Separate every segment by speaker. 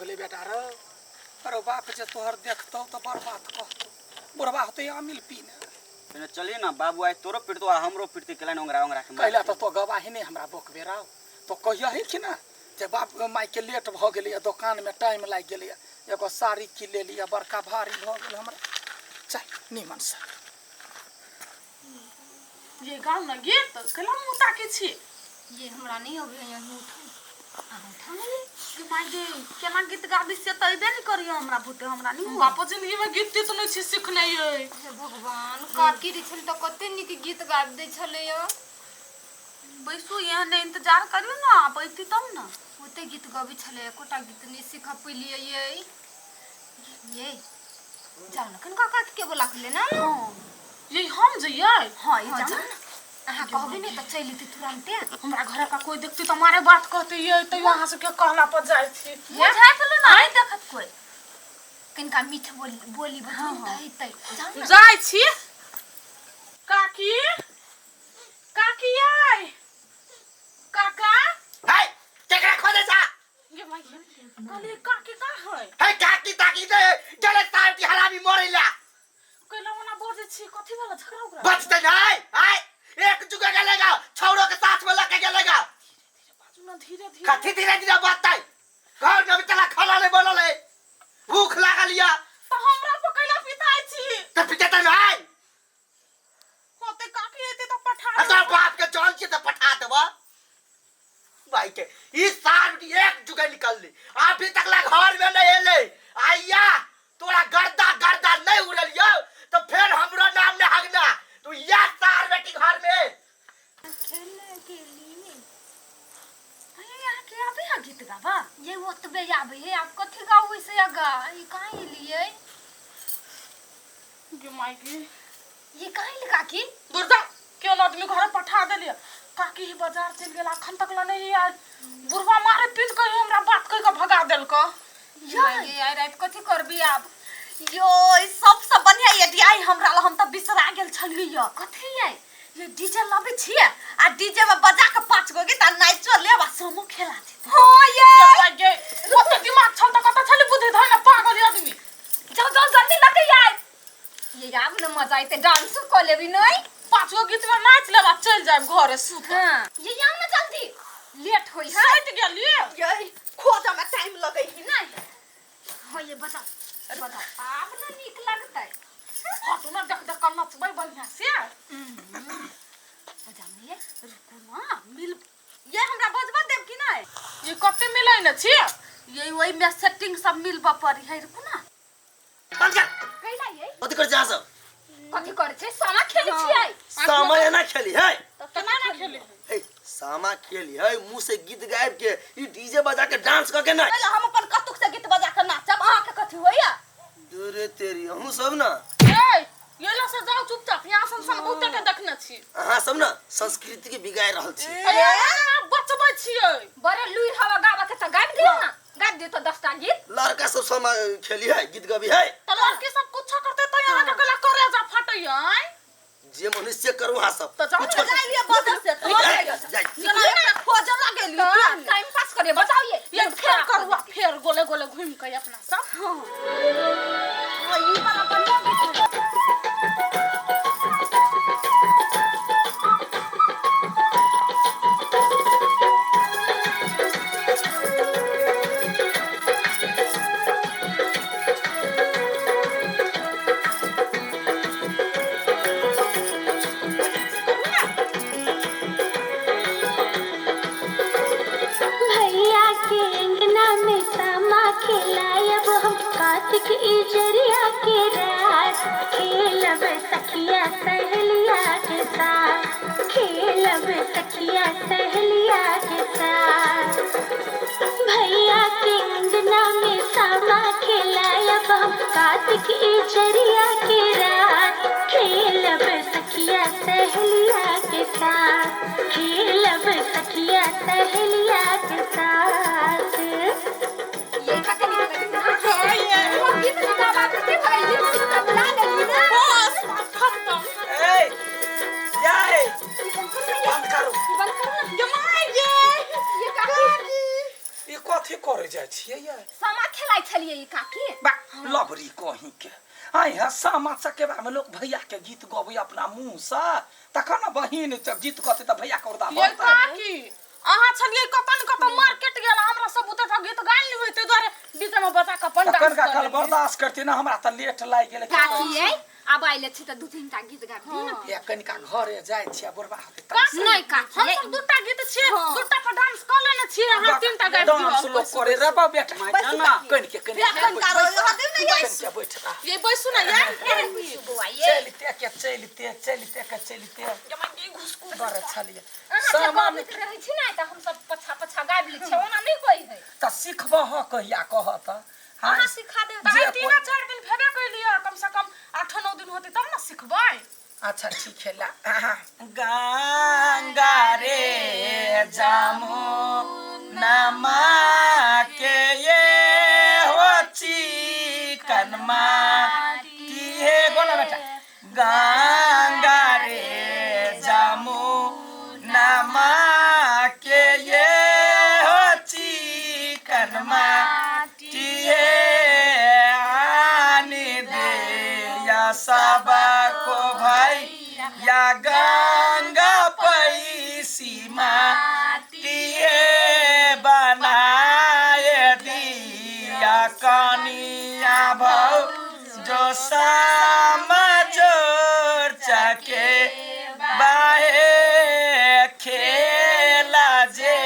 Speaker 1: गेलै बेटा रौ। अरे बाप जे तोहर देखतौ तऽ बड़ बात कहतौ, बुढ़बा होतै अमिल पीने।
Speaker 2: पहिने चलिए ना बाबू, आइ तोरो पिटतो आ हमरो पिटते, केला ओंगरा ओंगरा के।
Speaker 1: कैला तऽ तो गवाही नहि हमरा बकबे रौ, तो कहियही कि ना जे बाप मायके लेट भऽ गेलैए, दोकानमे टाइम लागि गेलैए, एगो साड़ी की लेलियै, बड़का भारी भऽ गेल हमरा। चल नीमनसँ।
Speaker 3: ये गाँव न गीत कैला मुँह ताकै छी?
Speaker 4: ये हमरा नहीं अबै है, यहीं उठा, अहाँ उठा ने।
Speaker 3: ये माय गे, केना गीत गाबी से तऽ अयबे नहि करियो हमरा बुते, हमरा नहि हुआ। बापो जिंदगी में गीत तीत नहि छी सिखने ये।
Speaker 4: हे भगवान, काकी रे छल तऽ कते नीक गीत गाबि दै छलै।
Speaker 3: बैसू एहने इंतजार करियो ना, आब अयती तब ना।
Speaker 4: ओते गीत गबै छलै, एकोटा गीत नहि सीख पेलियै। ये ये जाउ ने कन काका के बोला के लेना।
Speaker 3: ये हम जइयै?
Speaker 4: हाँ, ये जाउ ने, अहाँ कहबै ने तऽ चलि एतै तुरन्ते।
Speaker 3: हमरा घर का कोई देखती तऽ मारे बात कहते ये, तैयो अहाँ सबके कहला पर जाइ छी।
Speaker 4: बुझाइत ने नहीं देखत कोई, कनिका मीठ बोली बोली बजबै ने तऽ एतै। जाउ ने।
Speaker 3: जाइ छी। काकी, काकी, आइ काका।
Speaker 5: है, केकरा खोजे छा?
Speaker 3: ये माय, कहलियै काकी कहाँ है?
Speaker 5: है, काकी ताकी दे गेले साहब की हरामी मरे ला।
Speaker 3: कैला ओना बजै छी? कथी वाला झगड़ा उगड़ा?
Speaker 5: बचते नहीं आय, एक जुगे गेलेगा छौड़ो के साथ में लके गेलेगा।
Speaker 3: बाजू ना धीरे धीरे।
Speaker 5: कथी धीरे धीरे बचते? घर में अभी तला खाना नहीं बनल है, भूख लागल या।
Speaker 3: तऽ हमरा पर कैला पिताइ छी?
Speaker 5: तो पिटेते नहीं।
Speaker 3: होते काकी एते तऽ पठा।
Speaker 5: आ तोरा बाप के जान छियै तऽ पठा देबऽ। भाई के ई साल की एक जुगे निकल ली, अभी तक ला घर में नहीं एले। आइया तोरा गर्दा गर्दा नहीं उड़ल यौ तो फिर हमरो नाम नहीं हगना। तू या सार बेटी घर में
Speaker 4: खेले गेली।
Speaker 3: अरे, यहाँ के आबे है गीत गाबा?
Speaker 4: ये ओतबे आबै है, आब कथी गाबै से आगा? ई कहाँ एलियै?
Speaker 3: गे माय गे।
Speaker 4: ये कहाँ एली काकी?
Speaker 3: दूर जा, केहन आदमी घर पठा देलियै। काकी ही बाजार चलि गेल, अखन तक ल नहीं आयल। बुढ़वा मारे पीट के हमरा बात कहि के भगा देलक।
Speaker 4: ये आइ राति कथी करबी आब?
Speaker 6: यो सबसँ बढ़िया आइडिया आई हमरा लग, हम तऽ बिसरा गेल छलियै। यो
Speaker 4: कथी आइ?
Speaker 6: ये डीजे लबै छियै आ डीजे में बजा के पाँच गो गीत आ नाचो लेब आ समो खेला देब।
Speaker 4: हाँ ये
Speaker 3: गे माय गे, ओते दिमाग छल तऽ कतऽ छलै बुद्धि धैने पागल आदमी।
Speaker 4: जाओ जाओ जल्दी लगे आइ। ये आब ने मजा आइते, डांसो कऽ लेबी नहीं?
Speaker 3: पाँच गो गीत में नाच लेब आ चलि जायब घरे सुत।
Speaker 4: हाँ ये आउ ने जल्दी, लेट होई है।
Speaker 3: सटि गेलियै।
Speaker 6: ये खोजऽ में टाइम लगै है नहीं।
Speaker 4: हाँ ये बताओ बताओ, आब ने नीक लगतै।
Speaker 3: हटू ना, देख देख कऽ नचबै बढ़िया से।
Speaker 4: बजाउ ने ये।
Speaker 6: रुकू ना, मिल ये हमरा बजबऽ देब कि नहीं?
Speaker 3: ये कते मिलै ने छी?
Speaker 6: ये ओहि में सेटिंग सब मिलबऽ पड़ी है, रुकू ना।
Speaker 5: बंद कर।
Speaker 4: कैला ये?
Speaker 5: कथी कर जा सब?
Speaker 4: कथी करै छै? सामा खेलै छियै।
Speaker 5: सामा एना खेली है?
Speaker 3: तऽ केना ने खेले?
Speaker 5: हे, सामा खेली है मुंह से गीत गायब के, ई डीजे बजा के डांस करके ना।
Speaker 6: पहिले हम अपन कतुक से गीत बजा के नाचब, अहाँके कथी होइया?
Speaker 5: दूरे तेरी, अहूँ सब ना।
Speaker 3: ए, ये लो से जाओ चुपचाप, यहाँ सन बहुते के देखने छी।
Speaker 5: अहाँ सब ना संस्कृति के बिगाड़ रहल छी।
Speaker 3: अरे, बचबै छियै।
Speaker 4: बड़े लुरि हवा गाबऽ के तऽ गाबि दियौ ने, गाबि दियौ तऽ 10टा गीत।
Speaker 5: लड़का सब सामा खेली है, गीत गबी है।
Speaker 3: तऽ लड़की सब कुछो करते तऽ यहाँ के गला करे जा फटैया आँय?
Speaker 5: जे मनुष्य करू अहाँ सब।
Speaker 3: तऽ जाउ
Speaker 5: कुछ
Speaker 3: ने।
Speaker 6: जाय लिअ बजर से तऽ।
Speaker 5: जाय, जाय।
Speaker 6: निकलिए ना, खोजऽ लगेलियै।
Speaker 4: टाइम पास करिए, बताओ ये।
Speaker 3: ये फेर करुआ, फेर गोले गोले घूमि के अपना सब।
Speaker 6: हाँ, ई वाला बढ़िया गीत है।
Speaker 7: भैया के अंगना में सामा खेलायब हम कार्तिक इजरिया के रात, खेलब सखिया सहेलिया के साथ, खेलब सखिया सहेलिया के साथ। भैया के अंगना में सामा खेलायब हम कार्तिक इजरिया के रात, खेलब सखिया सहेलिया के साथ, खेलब सखिया सहेलिया के साथ।
Speaker 4: ये कते नीक लगै छै ना? ओ गीत नहि गाबा के भाई, लिपस्टिक तऽ बुला लेली ना।
Speaker 3: बस बात खत्म।
Speaker 1: ए जाए,
Speaker 4: ई बंद करू ना ये।
Speaker 1: बंद करू।
Speaker 4: ई बंद करू ना।
Speaker 3: गे माय गे।
Speaker 4: ये काकी।
Speaker 1: ई कथी करै करे जाइ छियै ये?
Speaker 4: सामा खेलाइ छलियै ई काकी।
Speaker 1: बा लबरी कहीं के आइ हा सामा चकेबा में लोग भैया के गीत गबै अपना मुंह से तखन ने बहिन जब गीत कहतै तऽ भैया के औरदा
Speaker 3: ये
Speaker 1: बढ़तै।
Speaker 3: काकी अहाँ छलियै कतऽ न कतऽ मार्केट गेल हमरा सब बुते तऽ गीत गायल नहि होइते दुआरे बीच में बजा कऽ अपन
Speaker 1: तखन
Speaker 3: डांस
Speaker 1: का
Speaker 3: कऽ
Speaker 1: कल
Speaker 3: लेलियै।
Speaker 1: बर्दाश्त करती ना हमरा तऽ लेट लागि गेलै।
Speaker 4: काकी ये अब आइले छी तऽ दू तीन टा गीत गाबि दियौ ने।
Speaker 1: ए कनिका घरे जाइ छियै बुढ़बा होतै तब
Speaker 3: काकी,
Speaker 4: नहि काकी
Speaker 3: हम सब दूटा गीत छियै दूटा पर डांस कऽ लेने छियै अहाँ तीन टा गाबि दियौ।
Speaker 1: डांस लोग करे रे बा बेटा।
Speaker 2: माय ना।
Speaker 1: कनिके कनिके
Speaker 6: कनिका रह दियौ ने ये।
Speaker 1: कनिके बैठ रह।
Speaker 3: ये बैसू ना यार।
Speaker 4: बैसू बौआ ये।
Speaker 1: चलिते के चलिते चलिते के चलिते बड़ छलियै
Speaker 4: अहाँ जे
Speaker 1: सामान
Speaker 4: गबैत रहै छी ने तऽ हमसब पछा पछा गाबि लै छियै ओना नहि होइ है।
Speaker 1: तऽ सिखबह कहिया कहऽ तऽ? हाँ,
Speaker 4: अहाँ सिखा देब।
Speaker 3: तऽ
Speaker 1: जे
Speaker 3: आइ तीन चारि दिन भेबे कैलियै, कम से कम 8-9 दिन होतै तब ने सिखबै।
Speaker 1: अच्छा ठीक है ला। गंगा रे जमुना के ये हो चिकन माटी हे बोला बेटा। गंगा रे जमुना के ये हो चिकन माटी हे आनी दे या सबको भाई या गंगा पैसी माटी हे बनाए दिया कनिया भौ जो सामा चोर चके बाहे खेला जे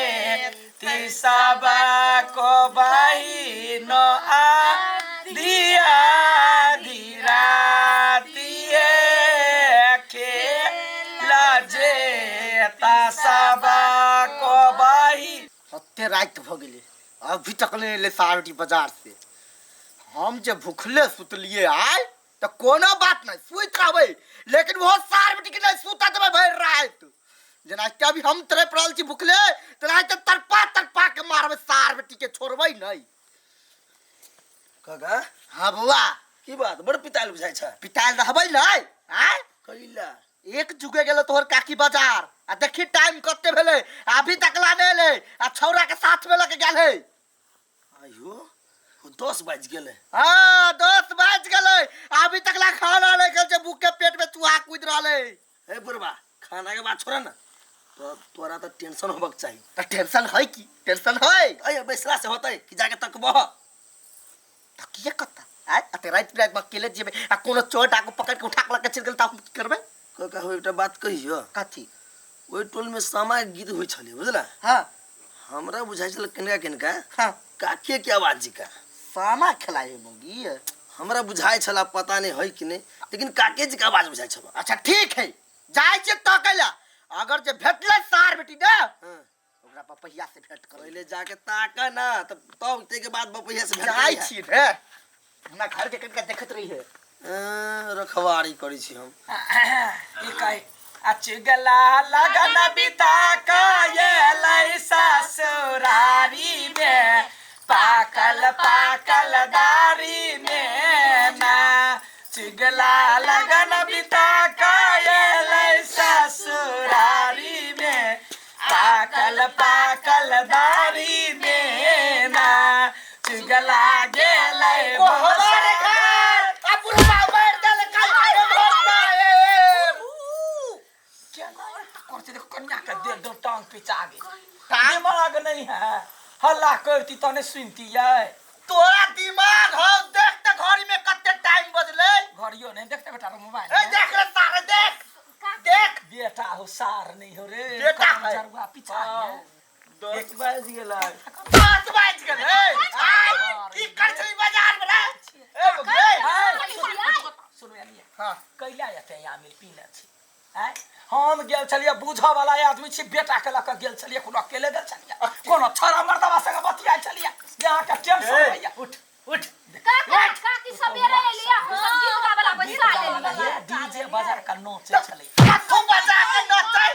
Speaker 1: ती सबको बहिन आ दिया धीराती हे खेला जे ता सबको बहिन।
Speaker 5: ओते राति भऽ गेलै अभी तक नहि एलै सारटी बाजार से। हम जे भुखले सुतलियै आइ तऽ कोनो बात नहि सुति रहबै लेकिन ओहो सार बेटीके नहि सुतऽ देबै भरि राति। जेना कि अभी हम तड़पि रहल छी भुखले तेनाहिते तड़पा तड़पा के मारबै सार बेटीके छोड़बै नहि।
Speaker 8: काका।
Speaker 5: हाँ बौआ।
Speaker 8: की बात बड़ पितायल बुझाइ छै?
Speaker 5: पितायल रहबै नहि आँय?
Speaker 8: कैला?
Speaker 5: एक जुगे गेलै तोहर काकी बाजार आ देखी टाइम कते भेलै अभी तक ला नहि एलै आ छौड़ा के साथ में लऽ के गेल है।
Speaker 8: आयो 10 बाजि गेलै।
Speaker 5: हाँ 10 बाजि गेलै अभी तक ला खाना नहि खेल छै भूख के पेट में चूहा कूदि रहलै।
Speaker 8: हे बुढ़बा खाना के बात छोड़ ना तो तोरा तो टेंशन होबक चाही।
Speaker 5: तऽ टेंशन है की? टेंशन है।
Speaker 8: अय बैसला से होतै कि जाके तकबह?
Speaker 5: तऽ किए कत्ता आय अते राति बिराति में अकेले जेबै आ कोनो चोर डाकू पकड़ के उठा के लऽ के चलि गेल तऽ हम की करबै?
Speaker 8: काका हो एकटा बात कहियो।
Speaker 5: कथी?
Speaker 8: ओहि टोल में सामा के गीत होइ छलै बुझला?
Speaker 5: हाँ।
Speaker 8: हमरा बुझाइ छल कनिका कनिका
Speaker 5: हाँ।
Speaker 8: काके के आवाज जिका
Speaker 5: सामा खेलाइ है मौगी।
Speaker 8: हमरा बुझाइ छला पता नहीं है कि नहीं लेकिन काके जी के आवाज बुझाइ छल।
Speaker 5: अच्छा ठीक है जाइ छियै तकै ला अगर जे भेटलै सार बेटी ने
Speaker 8: हाँ।
Speaker 5: ओकरा बपहिया से भेंट कर।
Speaker 8: पहले जाके ताक ना तब तब ताहिके बाद बपहिया से भेंट
Speaker 5: जाइ
Speaker 8: करिहे।
Speaker 5: छी रे हमरा घर के कनिका देखैत रही है।
Speaker 8: रखवारी करै छी हम।
Speaker 1: ई कहै आ चुगला लगन बिता कयलै ससुरारी में पाकल पाकल दारी में ना चुगला लगन बिता कयलै ससुरारी में पाकल पाकल दारी में ना चुगला गेलै
Speaker 5: हमारे घर आ बुढ़वा मारि देलकै
Speaker 1: करते देखो कन्या के दे दो टांग पिचा गेल। दिमाग नहीं है हल्ला करती तने सुनती ये।
Speaker 5: तोरा दिमाग हौ देख त घड़ी में कते टाइम बजलै।
Speaker 1: घड़ियो नहीं देखते बेटा रो मोबाइल
Speaker 5: ए
Speaker 1: में।
Speaker 5: देख रे सारे देख देख।
Speaker 1: बेटा हो सार नहीं हो रे
Speaker 5: बेटा
Speaker 1: काम
Speaker 5: है।
Speaker 1: जरुआ पिछा है।
Speaker 8: 10 बाजि गेलै।
Speaker 5: 10 बाजि गेलै। आइ की करै छली बाजार में रे? ए बे
Speaker 1: सुनू एलियै।
Speaker 5: हां
Speaker 1: कैला एते आमिल पीने छी आँय? हम गेल छलियै बुझऽ वाला आदमी छी बेटा के लऽ कऽ गेल छलियै कोनो अकेले गेल छलियै कोनो छड़ा मर्दवा संगे बतियाइ छलियै जे अहाँके टेंशन
Speaker 5: ए,
Speaker 1: होइया।
Speaker 5: उठ उठ
Speaker 4: काका काकी सबेरे एलियै हम सब गीत गाबऽ ला बैसा लेलियै।
Speaker 1: डीजे बजा कऽ नोचै छलै।
Speaker 5: कथू बजा के नचै?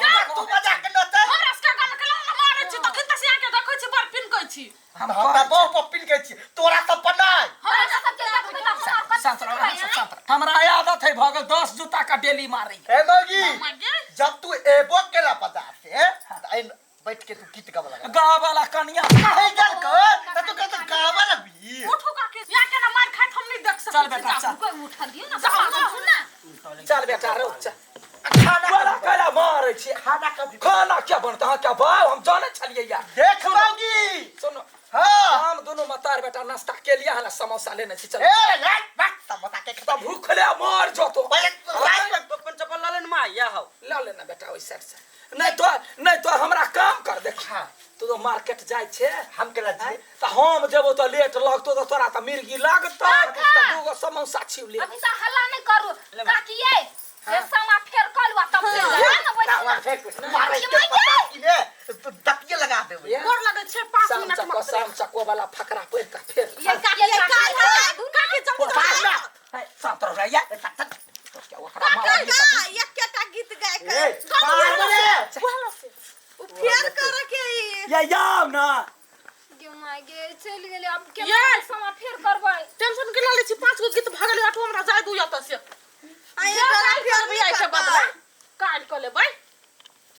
Speaker 5: कथू बजा के नचै?
Speaker 3: हमरा सबके गाना केला ने मारै छी तखन तऽ से आके देखै छी बड़ पिनकै छी।
Speaker 1: हम
Speaker 5: हमरा बहु पर पिनकै छी तोरा सब पर नहि।
Speaker 4: हमरा सबके देखबै तऽ हम कथी
Speaker 1: शांत रह,
Speaker 4: सिखबै, आँय?
Speaker 1: शांत रह। हमरा आदत है भऽ गेल 10 जूता का डेली मारै।
Speaker 5: हे मौगी
Speaker 3: मागे
Speaker 5: जब तू एबो केला बाजार से त ऐन बैठ के तू गीत गाबऽ लगला।
Speaker 1: गाबऽ ला कनिया
Speaker 5: कहि देलकै
Speaker 1: चल बेटा चल।
Speaker 4: कोई उठा दियो ना पागल हो ना।
Speaker 1: चल बेटा रो चल।
Speaker 5: खाना
Speaker 1: बड़ा कैला मारै छी।
Speaker 5: खाना कभी
Speaker 1: खाना क्या बनता है क्या बाव हम जाने छलिए यार।
Speaker 5: देख बाबूजी।
Speaker 1: सुनो
Speaker 5: हाँ।
Speaker 1: हम दोनों मतार बेटा नाश्ता के लिए हला समोसा लेने छी चल।
Speaker 5: ए यार बस समोसा के
Speaker 1: त भूखले मर जतो।
Speaker 5: पहले रात में
Speaker 2: अपन चप्पल ला लेन माँ या हो।
Speaker 1: ला लेना बेटा ओइ साइड से। नहीं तो हमरा काम कर देख।
Speaker 5: हाँ।
Speaker 1: तू तो मार्केट जाय छे
Speaker 5: हम के लज्जी
Speaker 1: त हम जेबो त लेट लगतो त तोरा त मिर्गी लागतो त दूगो समोसा छिउ ले।
Speaker 4: अभी तो हल्ला नहीं करू काकी ये ये समा फेर कलवा तब फिर जा ना
Speaker 5: तावा
Speaker 4: बैठ
Speaker 5: फेंक मारे के पता की ने तो दतिये लगा देबे।
Speaker 3: गोर लगे छै 5
Speaker 1: शाम
Speaker 3: मिनट
Speaker 1: चको शाम चको वाला फकरा पढ़ के फेर
Speaker 6: ये काकी ये काकी
Speaker 3: काकी जल्दी
Speaker 5: पास में
Speaker 1: शांत रह या तो क्या ओकरा मार
Speaker 6: एकेटा गीत गाय
Speaker 5: ए मार रे
Speaker 6: के फेर करे के ई।
Speaker 8: या याम ना
Speaker 4: गे my गे चल गेले अब के
Speaker 3: ये।
Speaker 4: समा फेर करबै।
Speaker 3: टेंशन के ला ले छी 5 गो गीत